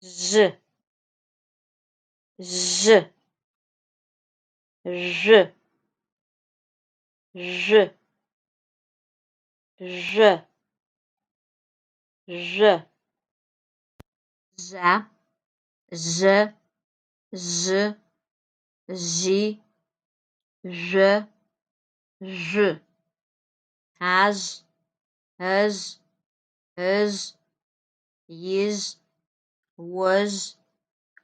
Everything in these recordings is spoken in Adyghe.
Жъы, жьы, жъу, жъу, жъо, жъо. Жъа, жъэ, жъы, жъи, жъо, жъу. Ажъ, эжъ, ыжъ, ижъ, ожъ,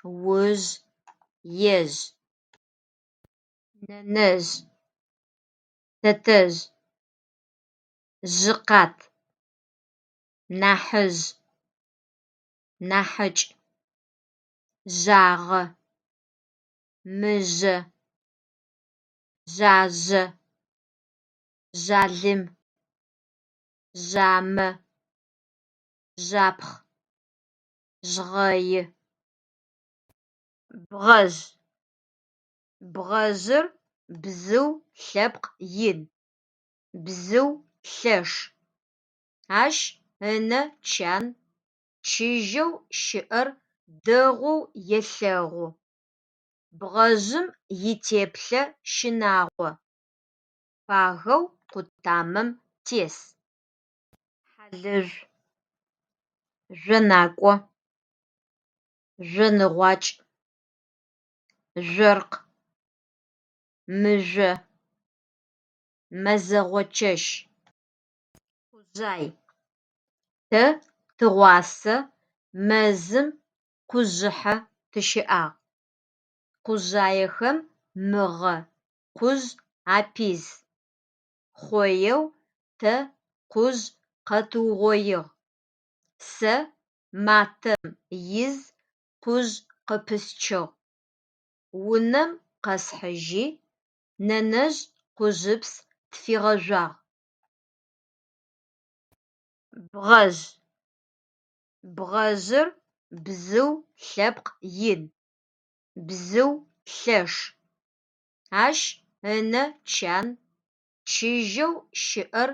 ужъ, ежъ. Нэнэжъ, тэтэжъ, жьыкъат, нахьыжъ, нахьыкӏ, жъагъэ, мыжъэ, жъажъэ, жъалым, жъамэ, жъапхъ, жъгъэи. Бгъэжъ. Бгъэжъыр бзыу лъэпкъ ин, бзыу лъэш. Ащ ынэ чан, чыжьэу щыӏэр дэгъоу елъэгъу. Бгъэжъым итеплъэ щынагъо, пагэу къутамэм тес. Хьалыжъу, жъонакӏо, жъоныгъуакӏ, жъоркъ, мыжъо, мэзэгъо чэщ. Къужъай. Тэ тыгъуасэ мэзым къужъыхьэ тыщыӏагъ. Къужъаехэм мыгъэ къужъ апиз. Хъоеу тэ къужъ къэтыугъоигъ. Сэ матэм из къужъ къыпысчыгъ. Унэм къэсхьыжьи нэнэжъ къужъыпс тфигъэжъуагъ. Бгъэжъ. Бгъэжъыр бзыу лъэпкъ ин, бзыу лъэш. Ащ ынэ чан, чыжьэу щыӏэр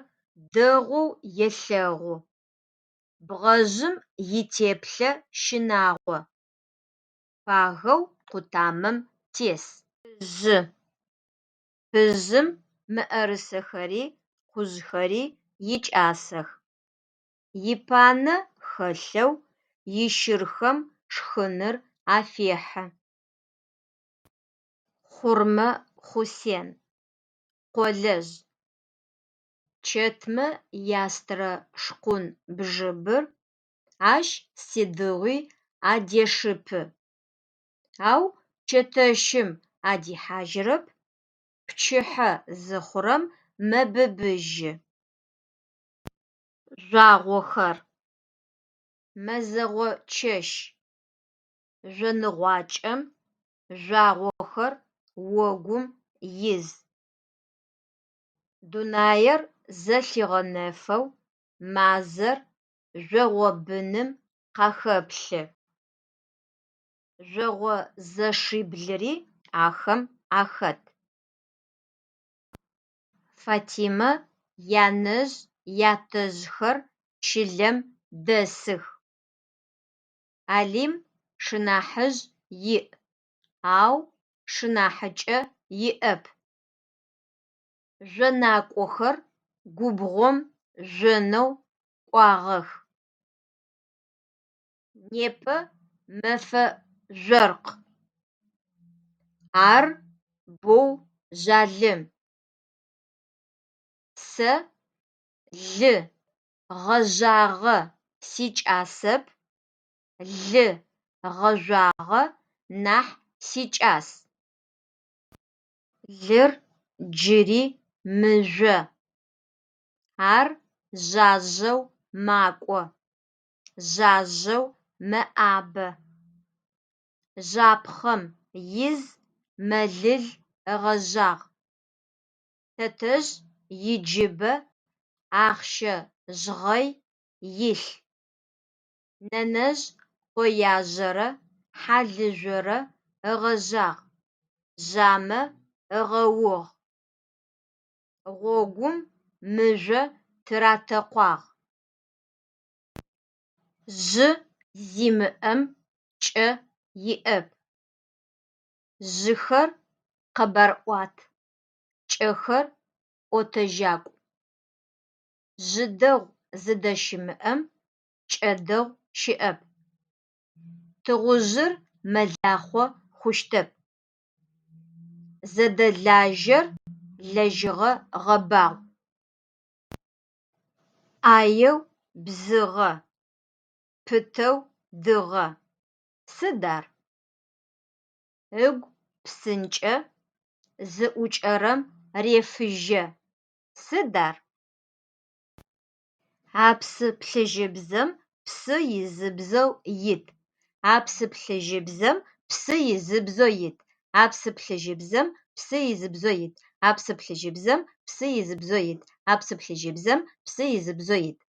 дэгъоу елъэгъу. Бгъэжъым итеплъэ щынагъо, пагэу къутамэм тес. Пыжъы. Пыжъым мыӏэрысэхэри къужъхэри икӏасэх. Ипанэ хэлъэу ищырхэм шхыныр афехьы. Хъурмэ Хъусен. Къолэжъ. Чэтмэ ястырэ шкъун бжыбыр ащ сыдигъуи адешыпы, ау чэтэщым адихьажьырэп, пчыхьэ зыхъурэм мэбыбыжьы. Жъуагъохэр. Мэзэгъо чэщ. Жъоныгъуакӏэм жъуагъохэр огум из. Дунаер зэлъигъэнэфэу мазэр жъогъобыным къахэплъы. Жъогъозэшиблыри ахэм ахэт. Фатимэ янэжъ ятэжъхэр чылэм дэсых. Алим шынахьыжъ иӏ, ау шынахьыкӏэ иӏэп. Жъонакӏохэр губгъом жъонэу кӏуагъэх. Непэ мэфэ жъоркъ. Ар боу жъалым. Сэ лы гъэжъагъэ сикӏасэп, лы гъэжъуагъэ нахь сикӏас. Лыр джыри мыжъо. Ар жъажъэу макӏо, жъажъэу мэӏабэ. Жъапхъэм из мэлыл ыгъэжъагъ. Тэтэжъ иджыбэ ахъщэ жъгъэй илъ. Нэнэжъ къояжъэрэ хьалыжъорэ ыгъэжъагъ, жъамэ ыгъэугъ. Гъогум мыжъо тыратэкъуагъ. Жъы зимыӏэм кӏэ иӏэп. Жъыхэр къэбарӏуат, кӏэхэр ӏотэжьакӏу. Жъы дэгъу зыдэщымыӏэм кӏэ дэгъу щыӏэп. Тыгъужъыр мэлахъо хъущтэп. Зэдэлажьэр лэжьыгъэ гъэбагъу. Ӏаеу бзыгъэ, пытэу дыгъэ. Сыд ар? Ыгу псынкӏэ, зыӏукӏэрэм рефыжьэ. Сыд ар? Апсы плъыжьыбзэм псы изыбзэу ит. Апсы плъыжьыбзэм псы изыбзэу ит. Апсы плъыжьыбзэм псы изыбзэу ит. Апсы плъыжьыбзэм псы изыбзэу ит. Апсы плъыжьыбзэм псы изыбзэу ит.